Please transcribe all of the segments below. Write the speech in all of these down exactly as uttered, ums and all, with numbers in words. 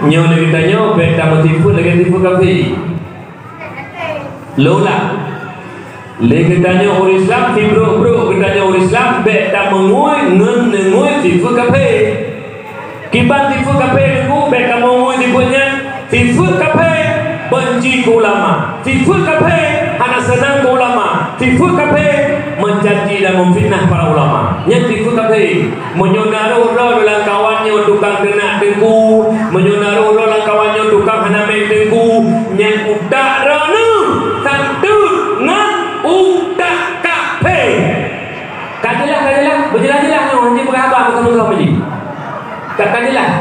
Nyoe lé geutanyoe bèk tameusipeue lagèe sipeue kafé. Lôn ulang. Lé geutanyoe ureueng Islam, sibrôk-brôk geutanyoe ureueng Islam, bèk tameungui ngon neungui sipeue kafé. Kiban sipeue kafé, Teungku, bèk kamoe ngui sipeue nyan. Sipeue kafé, beunci keu ulama. Sipeue kafé, hana seunang keu ulama. Sipeue kafé, meucaci dan meufitnah para ulama. Nyan sipeue kafé. Meunyoe na rôh droe lam kawan nyoe tukang teunak teungku, meunyoe na rôh droe lam kawan nyoe tukang hana mè teungku, nyan utak droeneuh santeuet ngon utak kafé. Ka jeulaih, ka jeulaih, beujeulaih-jeulaih nyoe, hana jipeugah haba meusaboh-saboh jih. Ka, ka jeulaih.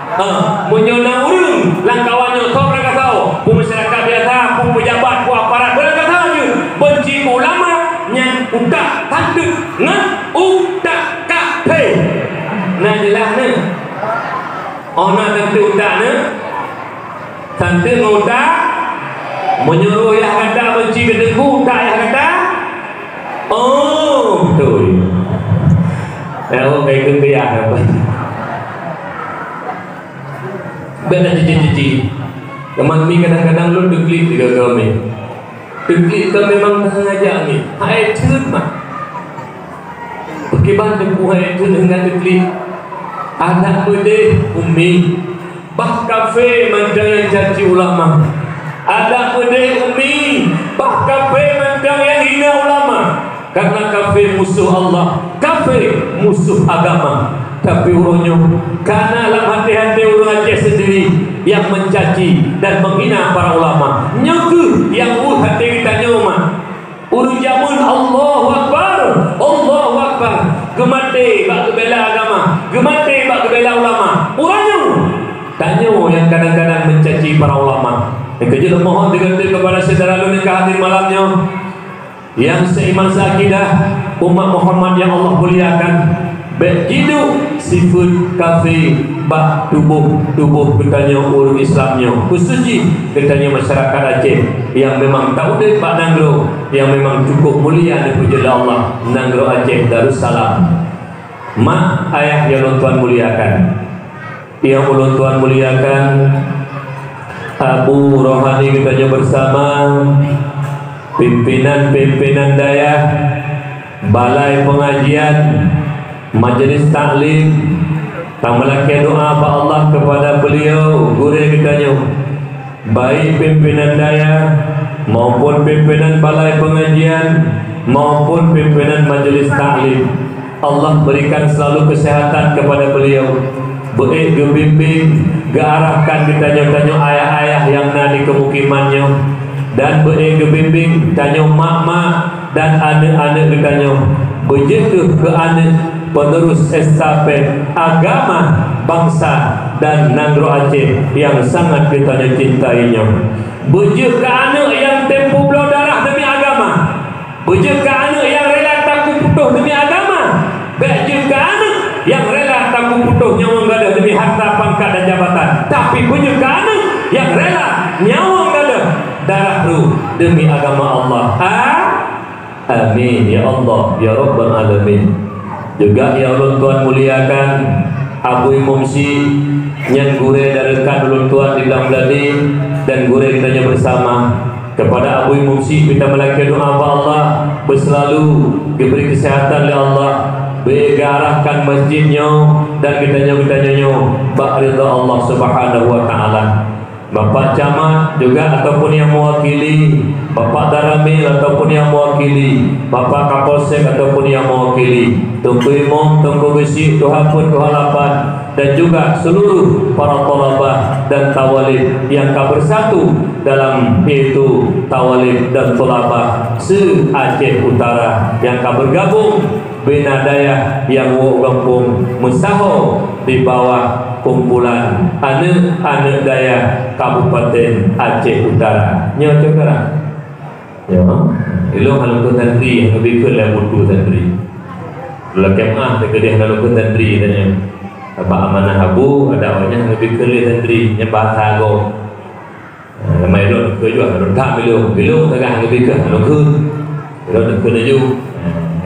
Ha, meunyoe na ureueng lam kawan nyoe, soe beurangkasoe, peue masyarakat biasa, peue pejabat, peue aparat, beurangkasoe jih, beunci keu ulama, nyan utak santeuet ngon utak kafé. Na jeulaih na? Oh, na santeuet utak na? Santeuet ngon utak? Meunyoe roh yah gata beunci keu teungku, utak yah gata? Oh, beutôi. Ya, oh, baik tu ya. Bèk na cici-cici. Teuma mi kadang-kadang lôn teuklik di gaga mi. Teuklik kan memang sengaja mi. Hai teut mah. Pakriban teungku hai teut hingga teuklik. Adak meudeh umi. Bah kafé mantong nyang caci ulama. Adak meudeh umi, bah kafé mantong nyang hina ulama. Karena kafé musuh Allah, kafé musuh agama. Tapi uroe nyoe, kana lam até-até ureueng Aceh sendiri nyang mencaci dan menghina para ulama. Nyoe kheueh nyang uh até geutanyoe, mak. Ureueng jameun, Allahu Akbar, Allahu Akbar, geumaté bak geubela agama, geumaté bak geubela ulama. Uroe nyoe, tanyoe nyang kadang-kadang mencaci para ulama. Nyang keujeuet mohon diganti kepada syedara lôn nyang ka hadir malam nyoe, nyang seiman seakidah, umat Muhammad nyang Allah muliakan. Bèk jiduek sifeuet kafé bak tuboh-tuboh geutanyoe ureueng Islam nyoe, khusos jih geutanyoe masyarakat Aceh nyang memang taudép bak nanggroe nyang memang cukup mulia neupeujeuet lé Allah, nanggroe Aceh Darussalam. Mak, ayah nyang ulôn tuan muliakan, nyang ulôn tuan muliakan, abu rohani geutanyoe bersama, pimpinan-pimpinan dayah, balai pengajian, majelis taklim, tameulakèe doa bak Allah kepada beliau, gurèe geutanyoe, baik pimpinan dayah maupun pimpinan balai pengajian maupun pimpinan majelis taklim. Allah berikan selalu kesehatan kepada beliau. Beuék geubimbing, geuarahkan geutanyoe-tanyoe ayah-ayah nyang na di keumukiman nyoe, dan beuék geubimbing tanyoe mak-mak dan aneuk-aneuk geutanyoe. Beujeuet kheueh keu aneuk penerus estafet agama, bangsa, dan nanggroe Aceh nyang sangat geutanyoe cintai nyoe. Beujeuet keu aneuk nyang tempo bloe darah demi agama. Beujeuet keu aneuk nyang rela takue putôh demi agama. Bèk jeuet keu aneuk nyang rela takue putôh nyawöng gadoh demi harta, pangkat, dan jabatan. Tapi beujeuet keu aneuk nyang rela nyawöng gadoh darah droe demi agama Allah. A-, amin ya Allah ya Rabbal Alamin. Juga nyang ulôn tuan muliakan Abu Imum Syik, nyan gurèe dari rekan ulôn tuan di Blang Meuladi dan gurèe geutanyoe bersama. Kepada Abu Imum Syik, kita meulakèe doa bak Allah, beuselalu geubri keuseuhatan lé Allah, beuarahkan masjid nyoe dan geutanyoe-geutanyoe nyoe bak ridha Allah Subhanahu wa Taala. Bapak Camat juga ataupun nyang mewakili, Bapak Danramil ataupun nyang mewakili, Bapak Kapolsek ataupun nyang mewakili, Teungku Imum, Teungku Geuchik, Tuha Peuet, Tuha Lapan, dan juga seluruh para thalabah dan thawalib nyang ka bersatu dalam, yaitu thawalib dan thalabah se-Aceh Utara nyang ka bergabung bina dayah nyang woe gampông meusaho di bawah kumpulan aneuk-aneuk dayah Kabupaten Aceh Utara. Nyoe Aceh Utara. Ya, ilong hana lôn kheun santri, hana lôn kheun lé buku santri. Lakèe meu'ah teukeudeh hana lôn kheun santri tanya. Bak amanah Abu, ada awaknyan hana lôn kheun lé santri, nyan bahasa agom. Lamai ilong keu jua, lôn that ilong, ilong tagah hana lôn kheun. Ilong kheun laju.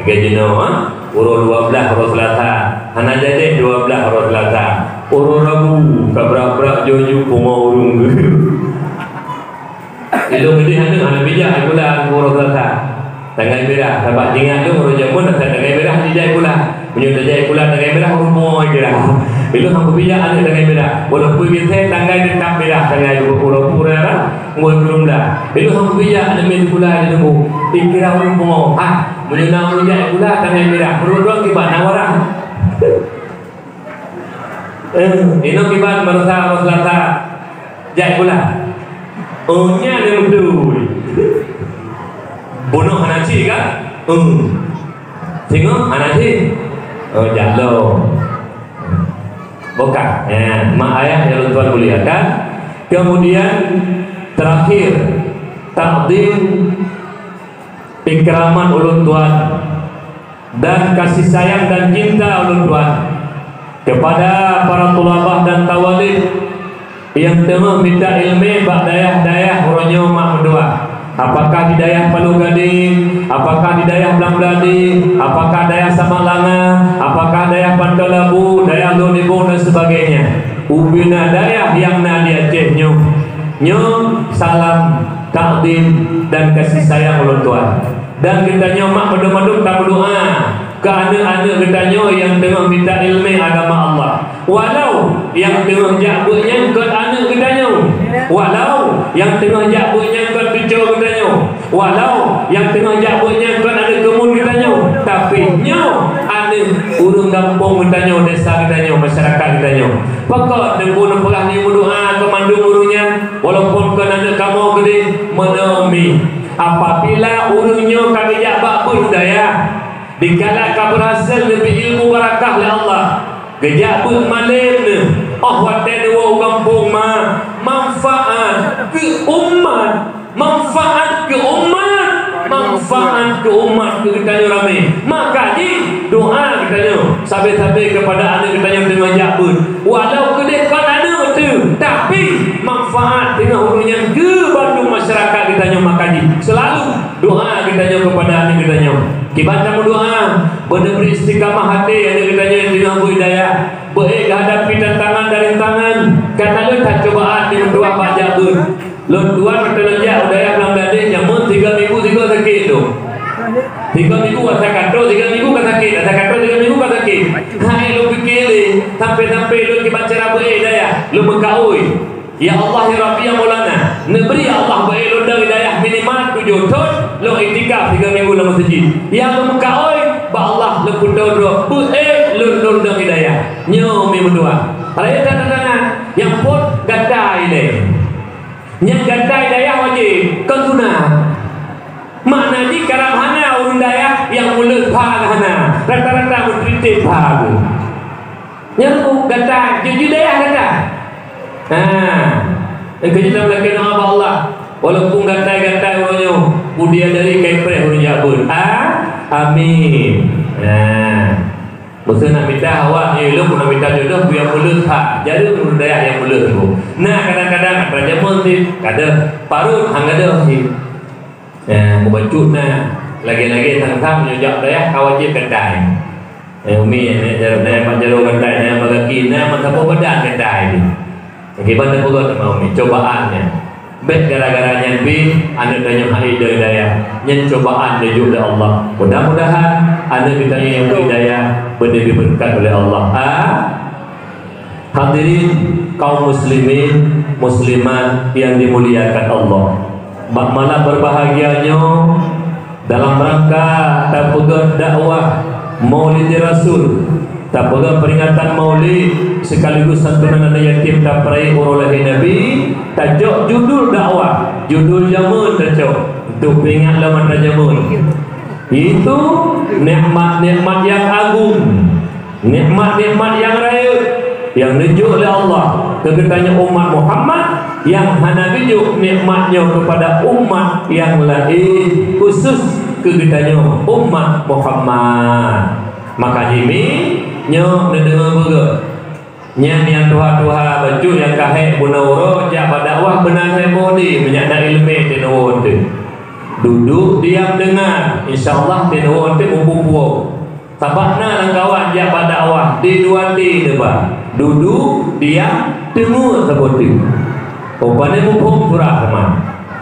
Lagèe jinoe, ha? Uroe dua belas uroe Selasa. Hana jadi dua belas uroe Selasa. Uroe Rabu. Ka brat-brat jôk-jôk pungo ureueng. Ilôn geudeh aneuk hana bijak sikula, Teungku, uroe Seulasa. Tanggai mirah, sabab jingat lôn uroe jameun asai tanggai mirah jijak sikula. Meunyoe tajak sikula tanggai mirah, ureueng pungo sikula. Ilôn han kubijak aneuk tanggai mirah. Walaupun geuseng tanggai teutap mirah, tanggai uroe pura, uroe keulôn blah. Ilôn han kubijak aneuk miet sikula di Teungku. Dikira ureueng pungo. Ah, meunyoe na ureueng jak sikula tanggai mirah, ureueng droe kiban na waran. Eh, inoe kiban baroesa uroe Seulasa jak sikula. Oh, nyan nyang beutôi. Bunoe hana cit kan? Hmm. Singoh hana cit. Oh, jak lom. Bukan. Ya, mak ayah nyang lôn tuan muliakan. Kemudian terakhir, takdim ikraman ulôn tuan dan kasih sayang dan cinta ulôn tuan kepada para tulabah dan tawalib nyang teungoh mita ileumèe bak dayah-dayah uroe nyoe mak meutuah. Apakah di dayah Palu Gadeng, apakah di dayah Blang Bladeh, apakah dayah Samalanga, apakah dayah Panton Labu, dayah Lhôh Nibong dan sebagainya. Ubena dayah nyang na di Aceh nyoe. Nyoe salam, takdim dan kasih sayang ulôn tuan. Dan geutanyoe mak mandum-mandum tameudoa keu aneuk-aneuk geutanyoe nyang teungoh mita ileumèe agama Allah. Walau nyang teungoh jak beuet nyan kon aneuk geutanyoe, walau nyang teungoh jak beuet nyan kon cucoe geutanyoe, walau nyang teungoh jak beuet nyan kon aneuk keumuen geutanyoe, tapi nyoe aneuk ureueng gampông geutanyoe, desa geutanyoe, masyarakat geutanyoe. Pakon Teungku neupeugah nyoe meudoa keu mandum ureueng nyan, walaupun kon aneuk kamoe keudeh, meunoe mi. Apabila ureueng nyoe ka geujak bak beuet u dayah, dikala ka beurhasil neubri ilmu barakah lé Allah, geujak beuet malém neuh, óh watèe neuwoe u gampông ma, manfaat keu umat, manfaat keu umat, manfaat keu umat keu geutanyoe ramè. Maka jih doa geutanyoe sabe-sabe keupada aneuk geutanyoe teungoh jak beuet. Walau keudeh kon aneuk teuh, tapi manfaat teungoh ureueng nyan keu bandum masyarakat geutanyoe maka jih. Seulalu doa geutanyoe keupada aneuk geutanyoe. Kiban tameudoa, beuneubri istiqamah até aneuk geutanyoe nyang teungoh beuet dayah. Beuet geuhadapi tantangan dan rintangan. Ka na lheueh that cobaan di meutuah bak jak beuet. Lôn tuan meuteulon jak u dayah Blang Bladeh, jameun tiga minggu sigoe sakét tu. Tiga minggu asa ka trok, tiga minggu ka sakét, asa ka trok, tiga minggu ka sakét. Hai lôn pike lé, sampai-sampai lôn kiban cara beuet dayah, lôn meukaôi. Ya Allah, ya Rabbi, ya Maulana, neubri ya Allah beuet lôn dong hidayah minimal tujoh thon, lôn iktikaf tiga minggu lam meuseujid. Ya lôn meukaôi bak Allah lôn peutoe droe beuet lôn lôn dong hidayah. Nyoe mi meutuah. Rayeuk that tantangan nyang phon gatai lé. Nyang gatai dayah wajéb, kon sunat. Makna jih karab hana ureueng dayah nyang muleut pha hana. Rata-rata meutritép pha tu. Nyan ku gatai, jeuet dayah gatai. Ha. Engkau jeuet lam lakée doa bak Allah. Walaupun gatai-gatai uroe nyoe, u dia dari kai preh ureueng jak beuet. Ha? Amin. Ha. Meuseu nak mita awak nyoe ilong, nak mita jodoh, beu nyang muleut that. Jareueng ureueng dayah nyang muleut tu. Nah, kadang-kadang atra jameun cit, kadang parot hang gadôh cit. Eh, meubacut na, lagée-lagée sang-sang meunyoe jak dayah ka wajéb gatai. Eh, umi, eh, jaroe, na mat jaroe gatai, na mat gaki, na mat saboh badan gatai jih. Kiban teupeugah teuma umi, cobaan nyan. Bék gara-gara nyan pih aneuk tanyoe hana hidayah. Nyan cobaan neujok lé Allah. Mudah-mudahan aneuk geutanyoe nyang beu hidayah, beuneuh dibeurekat oleh Allah. Ah? Hadirin kaum muslimin, muslimat yang dimuliakan Allah. Bak malam berbahagia nyoe, dalam rangka tapeugét dakwah Maulid Rasul, tapeugét peringatan Maulid sekaligus santunan aneuk yatim tapeurayeuk uroe lahé Nabi, tacok judul dakwah, judul jameun tacok, untuk peuingat lom atra jameun. Itu nikmat-nikmat yang agung. Nikmat-nikmat nyang rayeuk nyang neujok lé Allah keu geutanyoe umat Muhammad, nyang hana geujok nikmat nyoe keupada umat nyang laén, khusus keu geutanyoe umat Muhammad. Maka jih mi nyoe neudeungoe beugét. Nyan nyang tuha-tuha bacut nyang ka hék bunoe uroe jak bak dakwah beuna heboh di meunyak na ileumèe teunuwon teuh. Duduk diam dengar, insya Allah teunuwon teuh mupu puwoe. Sabab na lam kawan jak bak dakwah, di dua ti neuba. Duduk, diam, Teungeut saboh teuk. Oh, pane muphom surah teuma.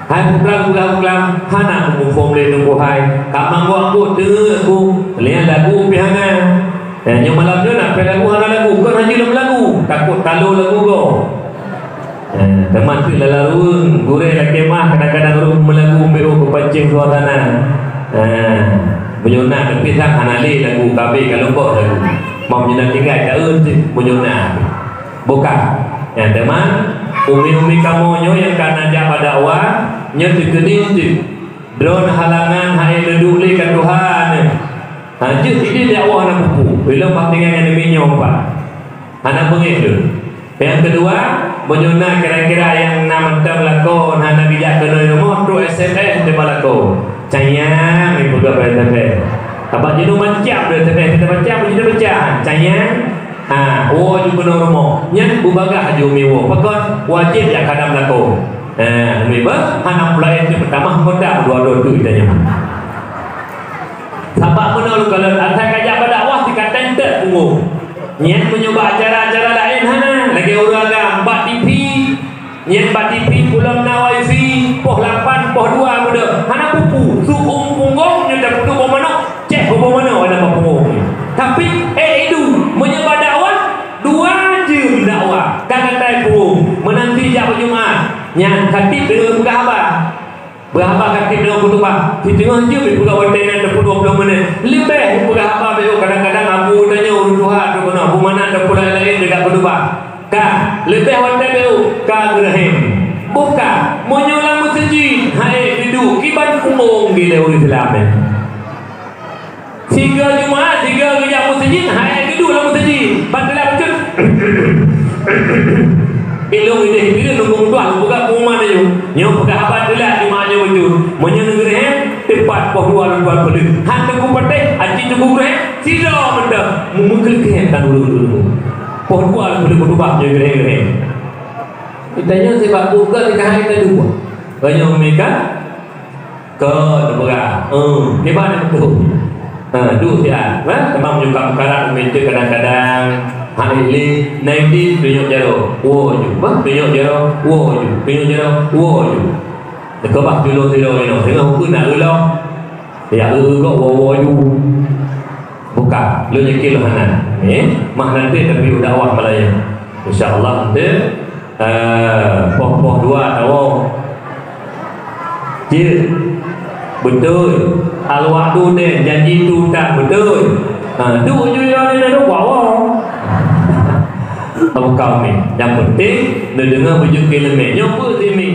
Hai putra gula-gula, hana muphom lé teungku hai. Ka manggok ku teungeut ku, lian lagu pih hana. Eh, nyoe malam nyoe nak pih lagu hana lagu, kon hana lom lagu. Takot talo lagu go. Eh, teuma teuk lala ruweueng, gurée lakée mah kadang-kadang rhom meulagu meuruek keupancéng suasana. Eh, meunyoe na teupih sang hana lé lagu, kabeh ka leumbok lagu. Mau meunyoe na tinggai taeun teuk meunyoe na. Bukan. Nyang teuma, umi-umi kamoe nyoe nyang ka na jak bak dakwah, nyoe teukeudi teuk. Droeneuh halangan hai neuduek lé ka tuha neuh. Ha, jeuet ideh dakwah na pupu. Ilong bah tinggai ngon umi nyoe pat. Hana beungéh lôn. Nyang keudua, meunyoe na kira-kira nyang na mantong lakoe hana geujak keunoe rumoh, trok S M S teuma lakoe. Cayang ipeugah bak S M S. Abah jinoe macam deh S M S, kita baca, kita baca. Cayang. Ha, woe ju keunoe rumoh. Nyan beubagah ju umi woe. Pakon wajéb jak kadam lakoe. Ha, umi bah, hana peulaén teuk peutamah anggota dua-dua tu kita nyan. Sabab meunoe lôn kalon, asai ka jak bak dakwah, sikatai entet punggong. Nyan meunyoe bak acara-acara laén hana, lagée ureueng agam bak T V. Nyan bak T V pulom na wifi, poh lapan, poh dua meudoe. Hana pupu, su uem punggong nyoe tapeuduek boh manok, cék boh manok ada bak punggong nyoe. Tapi, eh, idu, meunyoe bak dakwah, dua jeuem dakwah, ka gatai punggong, meunan pih jak bak Jumat. Nyan khatib deungon peugah haba. Peugah haba khatib deungon khutubah. Siteungoh jeuem ipeugah watée nyan teupeu dua ploh menit. Leubeh ipeugah haba beu, kadang-kadang abu tanyoe ureueng tuha teuh keunoe, beumanan teupeu laén-laén deungon khutubah. Ka, leubeh watée beu ka geureuhem. Boh ka, meunyoe lam meuseujid, hai geuduek kiban umong gilée ureueng Islam nyan. Sigoe Jumat, sigoe geujak meuseujid, hai geuduek lam meuseujid. Ban teulat bacut. Ilong ideh pireuen nunggu meutuah, buka pengumuman nyoe. Nyoe peugah haba teulat Jumat nyoe bacut. Meunyoe neugeureuhem, teupat poh dua lôn tuan peuleueh. Han teungku patéh, aci teungku geureuhem, sidroe mantong. Meumeukeuleuh keuh tan ureueng dulu. Poh dua lôn peuleueh khutubah nyoe geureuhem-geureuhem. Kita nyoe sibak buka kita hai kita dua. Banyak mereka Kon, neupeugah. Hmm, kiban nyang beutôi. Ha, duek siat. Ha, teuma meunyoe ka meukarat, meuminta kadang-kadang, hana lé, na idin tunyok jaroe. Woe ju. Bah, tunyok jaroe, woe ju. Tunyok jaroe, woe ju. Teukeubah tulông sidroe inoe. Teungoh ukeue na eu lom. Ya, eu gok woe-woe ju. Buka, lôn yakin lôn hana. Eh, mah nanti tapi dakwah Malaya. Insya Allah nanti, eh, poh-poh dua tawoe. Cit. Beutôi. Al-wa'du deh, janji tu utang, beutôi. Ha, duek ju yo ni dah dua. Buka umi. Yang penting, neudeungoe beujeuet keu leumeh. Nyoe peue si umi?